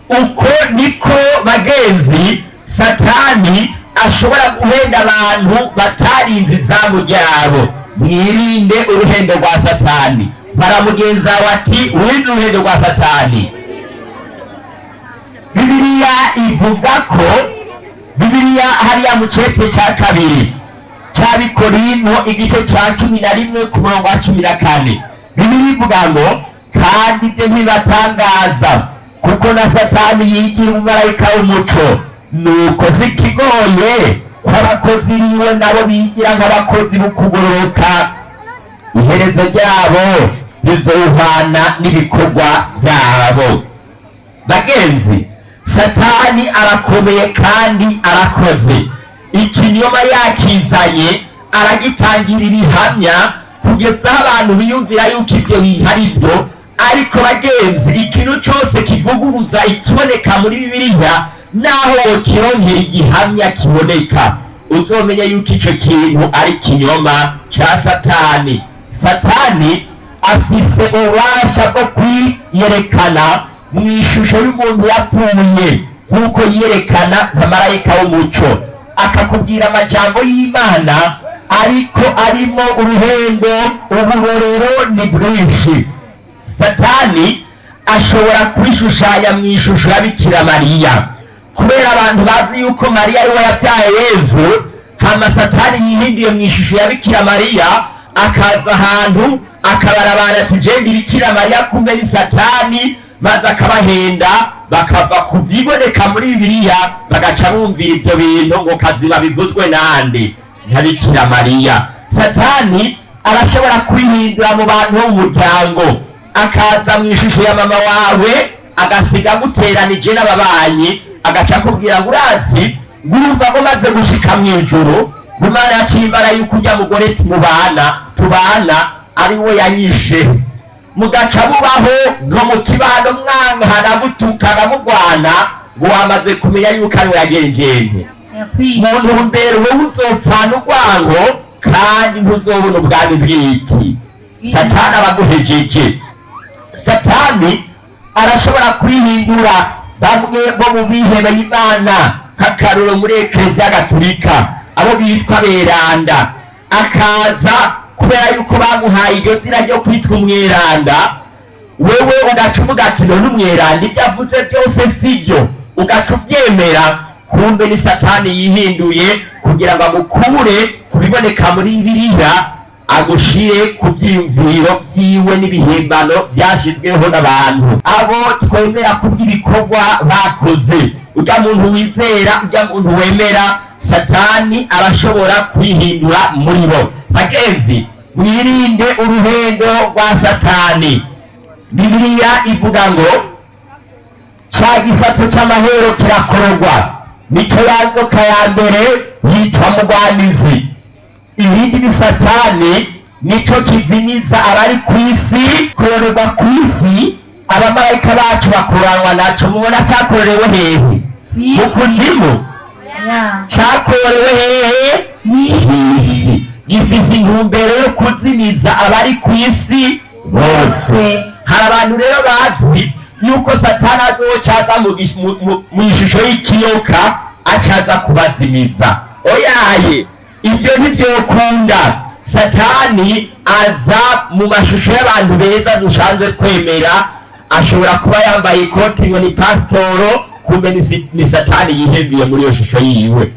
Uko niko bagenzi Satani ashobora guhenda abantu batarinze izamu ryabo. Mwirinde uruhendo rwa Satani. Baramugenza ati: "Wirinde uruhendo rwa Satani." Bibiliya ivuga ko, Bibiliya hariya mu cete cya kabiri cy'Abikorino, igice cya 11 ku murongo wa 14, Bibiliya ivuga ngo: "Kandi ibyo ntibatangaza, kuko na Satani yigira umumarayika w'umuco. Nuko zikigoye ko abakozi biwe nabo bigira nk'abakozi b'ukugororoka. Iherezo ryabo rizohwana n'ibikorwa byabo." Bagenzi, Satani arakomeye kandi arakoze. Ikinyoma yakizanye aragitangira ibihamya kugeza aho abantu biyumvira yuko ibyo bintu ari byo. Ariko bagenzi, ikintu cyose kivuguruza ikiboneka muri Bibiliya, naho wokironkera igihamya kiboneka, uzomenya yuko ico kintu ari ikinyoma ca Satani. Satani afise ububasha bwo kwiyerekana mu ishusho y'umuntu yapfuye, nk'uko yiyerekana nka marayika w'umuco, akakubwira amajambo y'Imana ariko arimo uruhendo. Uburorero ni bwinshi. Satani ashobora kwishushanya mu ishusho ya Bikira Mariya, kubera abantu bazi yuko Mariya ari we yabyaye Yezu. Hama Satani yihinduye mu ishusho ya Bikira Mariya, akaza ahantu akabarabara ati: "Je ndi Bikira Mariya," kumbe ni Satani. Maze akabahenda, bakava ku vyiboneka muri Bibiliya, bagaca bumvira ivyo bintu ngo kazima bivuzwe nande? Nka Bikira Mariya. Satani arashobora kwihindura mu bantu bo mu muryango, akaza mu ishusho ya mama wawe, agasiga aguteranije n'ababanyi, agaca akubwira ngo urazi, ngurumva ko maze gushika mu ijuru, Imana yaciye imbara yuko ujya mugore mubana tubana ari we yanyishe. Mugaca mubaho ngo mu kibano mwankana, mutukana, mugwana, ngo wamaze kumenya yuko ari we yagenjente. Yakwiye. Mu ntumbero wowe uzopfana urwango kandi ntuzobona ubwami bw'iki. Satani abaguhejeje. Satani arashobora kwihindura bamwe bo mu bihebe y'Imana, nk'akaruro muri Ekereziya Gatulika abo bitwa beranda, akaza kubera yuko bamuhaye iryo zina ryo kwitwa umweranda, wewe ugaca uvuga ati none umweranda ibyo avuze byose sibyo, ugaca ubyemera. Kumbe ni Satani yihinduye kugira ngo agukure ku biboneka muri Bibiliya, agushire ku byiyumviro byiwe n'ibihimbano byashyizweho n'abantu abo twemera kubw'ibikorwa bakoze. Ujya muntu wizera, ujya muntu wemera, Satani arashobora kwihindura muri bo. Bagenzi, mwirinde uruhendo rwa Satani. Bibiliya ivuga ngo ca gisato c'amahero kirakororwa, nico ya nzoka ya mbere yitwa mugwanizi. Ibindi ni Satani, nico kizimiza abari ku isi. Kororerwa ku isi, abamarayika bacu bakuranwa naco. Mubona cakororewe hehe? Mu kuzimu. Ya. Cakororewe hehe? Mw'isi. Gifise intumbero yo kuzimiza abari ku isi bose. Hari abantu rero bazi yuko Satani azocaza mu ishusho y'ikiyoka, acaza kubazimiza. Oyaye, ivyo ntivyokunda. Satani aza mu mashusho y'abantu beza dusanzwe twemera. Ashobora kuba yambaye ikoti ngo ni pasitoro, kumbe ni Satani yihembiye muri iyo shusho yiwe.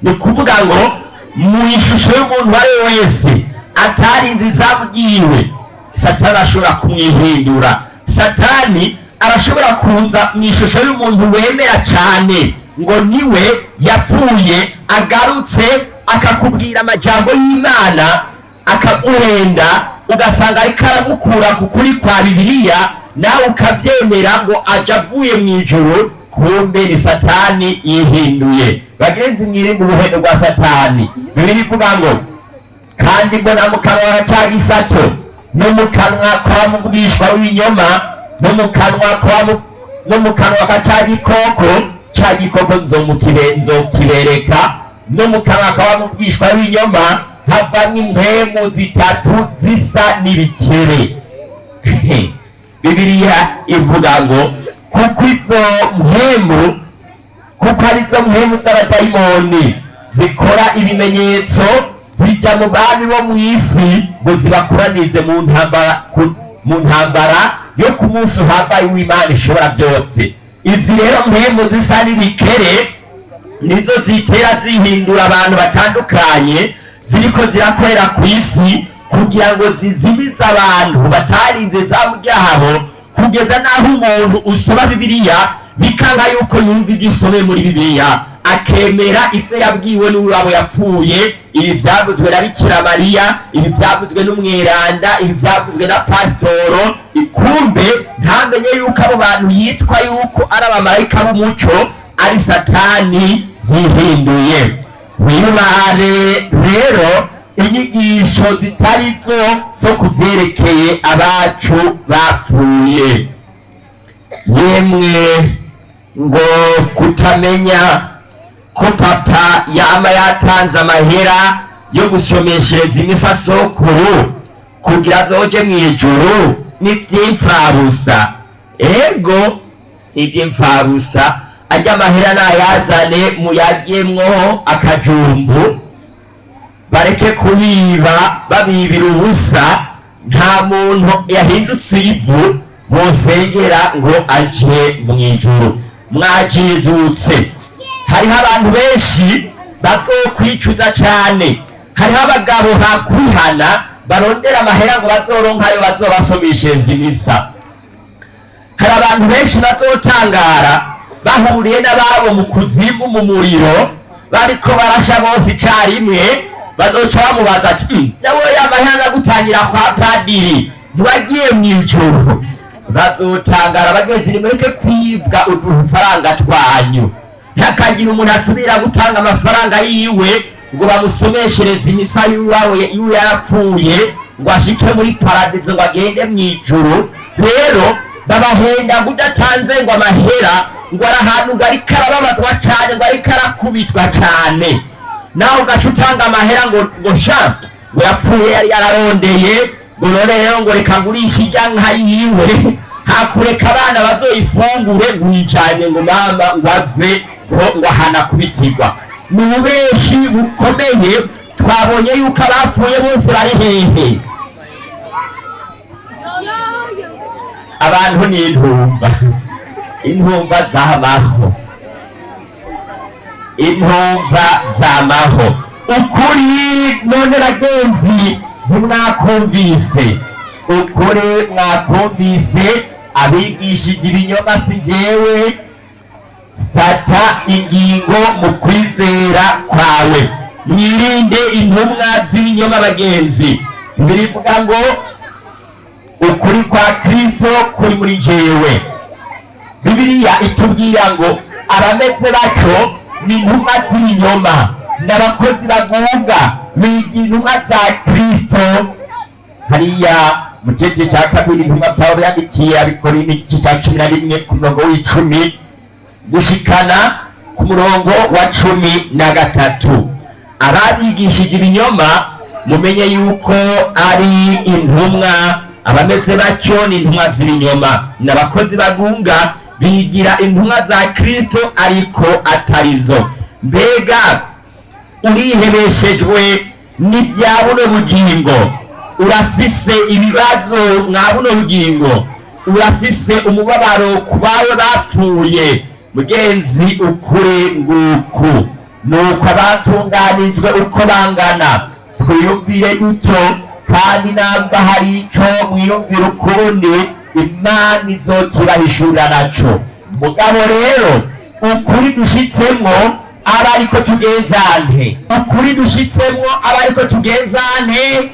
Ni ukuvuga ngo mu ishusho y'umuntu uwo ari we wese atarinze izamu ryiwe, Satani ashobora kumwihindura. Satani arashobora kuza mu ishusho y'umuntu wemera cyane ngo niwe yapfuye agarutse, akakubwira amajambo y'Imana, akaguhenda, ugasanga ariko aragukura ku kuri kwa Bibiliya, nawe ukabyemera ngo aje avuye mu ijuru, kumbe ni Satani yihinduye. Bagenzi, mwirinde ubuhendo bwa Satani. Bibiliya ivuga ngo kandi mbona mu kanwa ka gisato, no mu kanwa kwa mugwishwa w'ibinyoma, no mu kanwa ka ca gikoko, ca gikoko nzokibereka, no mu kanwa ka wa mugwishwa w'ibinyoma havamwo impwemu zitatu zisa n'ibikere. Bibiliya ivuga ngo kuko izo mpwemu, kuko arizo mpwemu z'abadayimoni zikora ibimenyetso, zijya mu bami bo mu isi ngo zibakoranize mu ntambara mu ntambara yo ku munsi uhambaye w'Imana ishobora byose. Izi rero mpwemu zisa n'ibikere nizo zitera zihindura abantu batandukanye, ziriko zirakorera ku isi kugira ngo zizimize abantu batarinze zamu ryabo, kugeza n'aho umuntu usoma Bibiliya bikanga yuko yumva ibyo usomeye muri Bibiliya, akemera ibyo yabwiwe n'ururabo yapfuye. Ibi byavuzwe na Bikira Mariya, ibi byavuzwe n'umweranda, ibi byavuzwe na pasitoro, kumbe ntamenye yuko abo bantu yitwa yuko ari abamarayika b'umuco ari Satani yihinduye. Wibare rero inyigisho zitari zo zo kubyerekeye abacu bapfuye. Yemwe, ngo kutamenya ko papa yama yatanze amahera yo gusomeshereza imisasokuru kugira azoje mu ijuru ni ivy'imfabusa. Ego, ni ivy'imfabusa. Arya amahera nayazane muyaryemwo akajumbu, bareke kubiba babibira ubusa. Nta muntu yahindutse ivu musengera ngo aje mu ijuru. Mwajizutse. Hariho abantu benshi bazokwicuza cane. Hariho abagabo hakwihana barondera amahera ngo bazoronkayo bazobasomeshereza imisa. Hari abantu benshi bazotangara bahuriye n'ababo mu kuzimu mu muriro, bariko barasha bose icarimwe. Bazoca bamubaza ati: "Nawe yamahanga gutangira kwa padiri, ntiwagiye mw'ijuru?" Bazotangara. Bagenzi, nimureke kwibwa udufaranga twanyu. Ntakagira umuntu asubira gutanga amafaranga yiwe ngo bamusomeshereze imisa y'uwawe y'uwo yarapfuye, ngo ashike muri paradizo, ngo agende mw'ijuru. Rero babahenda ngo udatanze ngo amahera, ngo ari ahantu, ngo ariko arababazwa cane, ngo ariko arakubitwa cane, nawe ugaca utanga amahera ngo sha, ngo yapfuye yari yararondeye, ngo none rero ngo reka ngurishe irya nka yiwe, hakureka abana bazoyifungure, ngo uyijanye, ngo mama ngo ave ngo ahana kubitirwa. Ni ububeshi bukomeye. Twabonye yuko abapfuye bose bari hehe? Abantu ni intumva, intumva zamaho, intumva zamaho. Ukuri none bagenzi, ntimwakumvise? Ukuri mwakumvise? Abigishije ibinyoma si jewe. Fata ingingo mu kwizera kwawe, mwirinde intumwa z'ibinyoma. Bagenzi, birivuga ngo ukuri kwa Kristo kuri muri jewe. Bibiliya itubwira ngo abameze batyo ni intumwa z'ibinyoma n'abakozi bagunga, biga intumwa za Kristo. Hariya mu gice cya kabiri intumwa Pawulo yandikiye Abikorinto, igice cya 11 ku murongo w'10 gushikana ku murongo wa 13: ababigishije ibinyoma mumenye yuko ari intumwa, abameze batyo ni intumwa z'ibinyoma n'abakozi bagunga, bigira intumwa za Kristo ariko atarizo. Mbega urihebeshejwe n'ibya buno bugingo? Urafise ibibazo mwa buno bugingo? Urafise umubabaro ku bawe bapfuye? Mugenzi, ukuri nguku nuko abatunganijwe uko bangana twiyumvire gutyo, kandi namba hari ico mwiyumvira ukundi, Imana izokibahishurira naco. Mugabo rero ukuri dushitsemwo aba ariko tugenzante, ukuri dushitsemwo aba ariko tugenzante,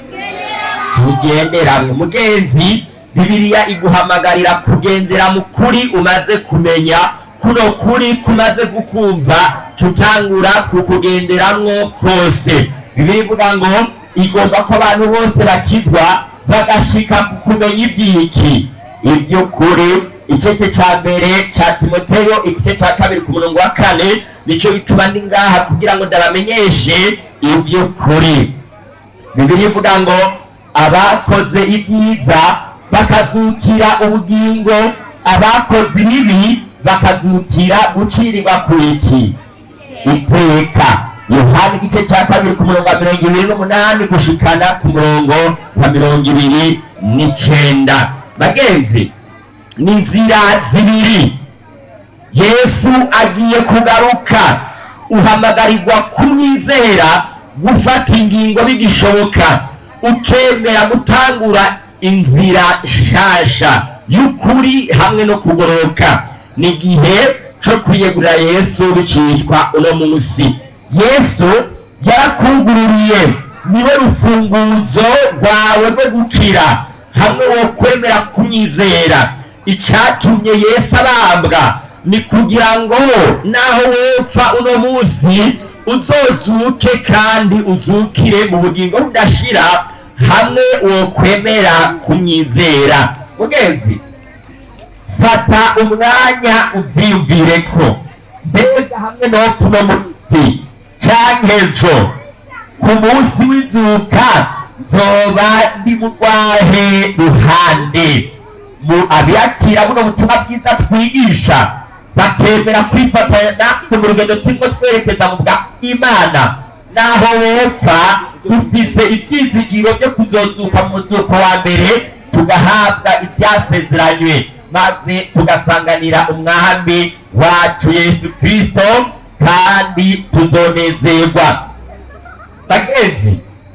tugenderamwo. Mugenzi, Bibiliya iguhamagarira kugendera mu kuri umaze kumenya. Kuno kuri kumaze kukumva, tutangura kukugenderamwo kose. Bibiliya ivuga ngo igomba ko abantu bose bakizwa bagashika ku kumenya ibyiki? Iby'ukuri. Igice cya mbere cya Timoteyo, igice cya kabiri ku murongo wa 4: nicyo bituma ndi ngaha kugira ngo ndabamenyeshe iby'ukuri. Bibiliya ivuga ngo abakoze ibyiza bakazukira ubugingo, abakoze ibibi bakazukira gucirirwa ku iki? Iteka. Yohana igice cya kabiri ku murongo wa 28 gushikana ku murongo wa 29. Bagenzi, ni inzira zibiri. Yesu agiye kugaruka, uhamagarirwa kumwizera, gufata ingingo bigishoboka, ukemera gutangura inzira nshasha y'ukuri hamwe no kugororoka. Ni igihe cyo kwiyegurira Yesu bicitwa uno munsi. Yesu yarakugururiye, niwe rufunguzo rwawe rwo gukira hamwe wo kwemera kumwizera. Icyatumye Yesu abambwa ni kugira ngo naho wopfa uno munsi uzozuke, kandi uzukire mu bugingo budashira hamwe wokwemera kumwizera. Mugenzi, fata umwanya uvyiyumvire ko mbega hamwe no kuno munsi canke ejo ku munsi w'izuka nzoba ndi mu rwahe ruhande? Mu abiyakira buno butumwa bwiza twigisha, bakemera kwifatanya natwe mu rugendo turimo twerekeza mu bwa Imana, naho wopfa dufise ibyizigiro byo kuzozuka mu muzuko wa mbere, tugahabwa ibyasezeranywe, maze tugasanganira Umwami wacu Yesu Kristo, kandi tuzonezerwa. Bagenzi,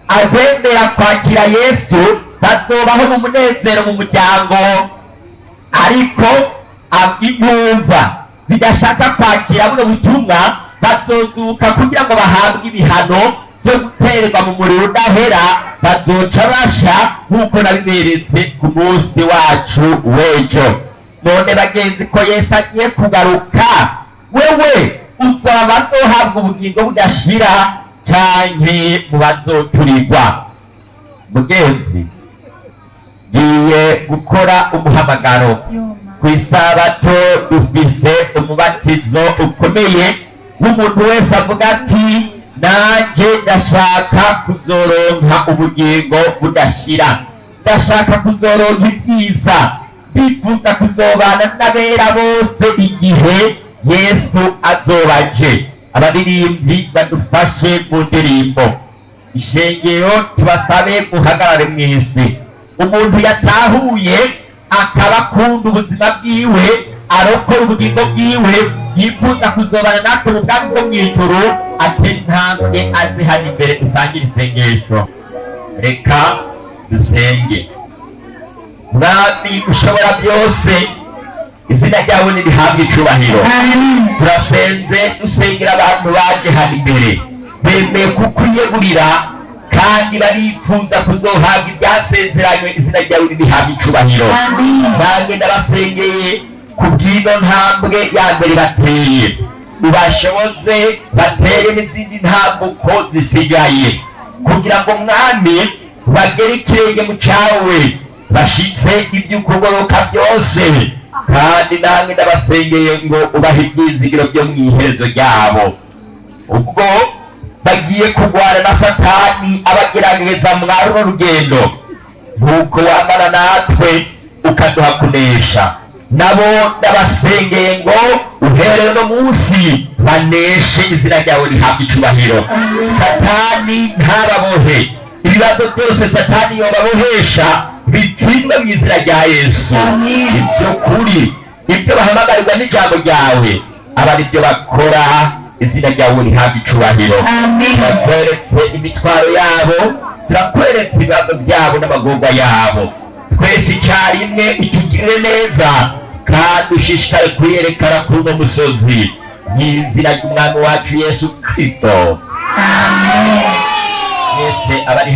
abemera kwakira Yesu bazobaho mu munezero mu muryango, ariko Inyumva zidashaka kwakira buno butumwa bazozuka kugira ngo bahabwe ibihano byo guterwa mu muriro udahera, bazoca basha nk'uko nabiberetse ku munsi wacu w'ejo. None bagenzi, ko Yesu agiye kugaruka, wewe uzaba bazohabwa ubugingo budashira canke mu bazoturirwa? Mugenzi, ngiye gukora umuhamagaro. Ku isabato dufise umubatizo ukomeye w'umuntu wese avuga ati: "Nanjye ndashaka kuzoronka ubugingo budashira, ndashaka kuzoronka ibyiza, bifuza kuzobana n'abera bose igihe Yesu azoba aje." Abaririmbyi badufashe mu ndirimbo. Ishengero, tubasabe muhagarare mw'isi. Umuntu yatahuye akaba akunda ubuzima bwiwe, arokora ubugingo bwiwe, yifuza kuzobana natwe mu bwami bwo mw'ijuru, atera intambwe aze hano imbere dusangire isengesho. Reka dusenge. Mwami ushobora byose, izina ryawe nirihabwe icubahiro. Turasenze, dusengera abantu baje hano imbere, bemeye kukwiyegurira kandi barifuza kuzohabwa ibyasezeranywe. Izina ryawe nirihabwe icubahiro. Nanjye ndabasengeye ku bw'ino ntambwe ya mbere bateye, ubashoboze batere n'izindi ntambuko zisigaye, kugira ngo, Mwami, bagere ikirenge mu cyawe, bashitse iby'ukugoroka byose. Kandi namwe ndabasengeye ngo ubahe ibyizigiro byo mu iherezo ryabo, ubwo bagiye kurwana na Satani abagerageza mwa runo rugendo, nk'uko wamara natwe ukaduha kunesha. Nabo ndabasengeye ngo uhereye uno munsi baneshe. Izina ryawe rihabwe icubahiro. Satani ntababohe. Ibibazo byose Satani yobabohesha bitsindwe mu izina rya Yesu. Ibyo kuri ibyo bahamagarirwa n'ijambo ryawe aba ari byo bakora. Izina ryawe rihabwe icubahiro. Turakweretse imitwaro yabo, turakweretse ibibazo byabo n'amagorwa yabo. Twese icyarimwe utugirire neza kandi ushishikare kuyerekana kuri uno musozi, mu izina ry'Umwami wacu Yesu Kristo. Mwese abari